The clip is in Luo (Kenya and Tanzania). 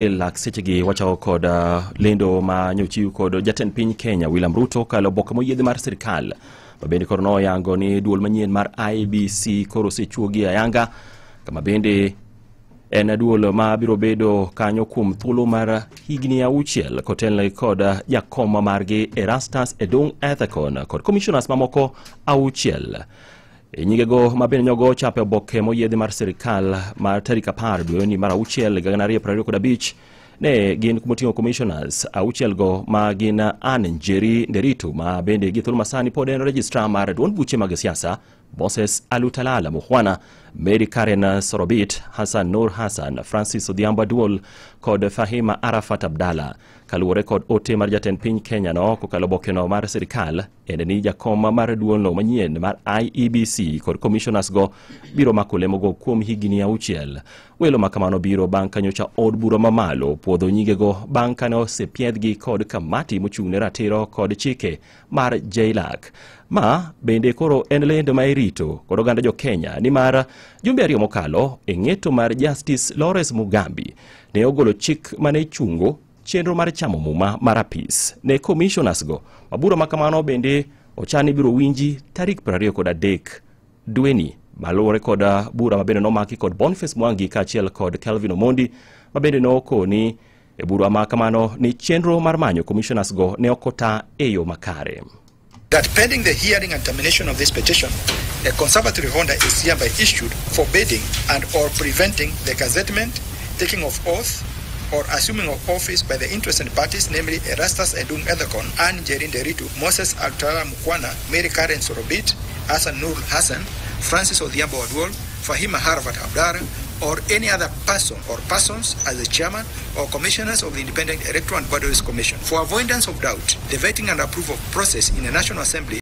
Lak sechegi wachako kod lendo ma nyochiw kod jatend piny Kenya William Ruto kalo oboke moyiedhi mar sirikal ma bende koro noyango ni duol manyien mar IEBC koro osechuogi ayanga kama bende en duol ma biro bedo kanyo kuom thuolo mar higni 6 kotelne kod jakom margi Erastus Edung Ethekon kod commissioners mamoko 6. E nyingego ma bende nyogo chape oboke moyiedhi mar sirikal mar tarik 10 dweni mar 6 2025 ne gin kumoting'o commissioners 6 go ma gin Anne Njeri Nderitu ma bende gi thuolo masani pod en registrar mar duond buche mag siasa, Moses Alutalala Mukhwana, Mary Karen Sorobit, Hassan Nur Hassan, Francis Odhiambo Aduol kod Fahima Arafat Abdalla. Kaluwore kod ote mar jatend piny Kenya no kokalo obokeno mar sirikal en ni jakom mar duolno manyien mar IEBC kod commissioners go biro mako lemogo kuom higni 6. Welo ma kamano biro bang' ka nyocha od bura mamalo puodho nyingego bang' kane osepiedhgi kod kamati mochung' ne ratiro kod chike mar JLAC. Ma bende koro en lendo ma irito kod oganda jo Kenya nimar jumbe 2 mokalo e ng'eto mar Justice Lawrence Mugambi ne ogolo chik mane chungo chenro mar chamo muma mar apis ne commissioners go. Mabura ma kamano bende ochan ibiro winji tarik 23 dweni maluwore kod bura ma bende nomaki kod Boniface Mwangi kaachiel kod Kelvin Omondi ma bende nokoni e bura ma kamano ni chenro mar manyo commissioners go ne ok ota e yo makare. That pending the hearing and termination of this petition, a conservatory order is hereby issued forbidding and or preventing the gazettement, taking of oath, or assuming of office by the interested parties, namely Erastus Edung Ethekon, Anne Njeri Nderitu, Moses Alutalala Mukhwana, Mary Karen Sorobit, Hassan Nur Hassan, Francis Odhiambo Aduol, Fahima Arafat Abdalla, or any other person or persons as the chairman or commissioners of the Independent Electoral and Boundaries Commission. For avoidance of doubt, the vetting and approval process in the National Assembly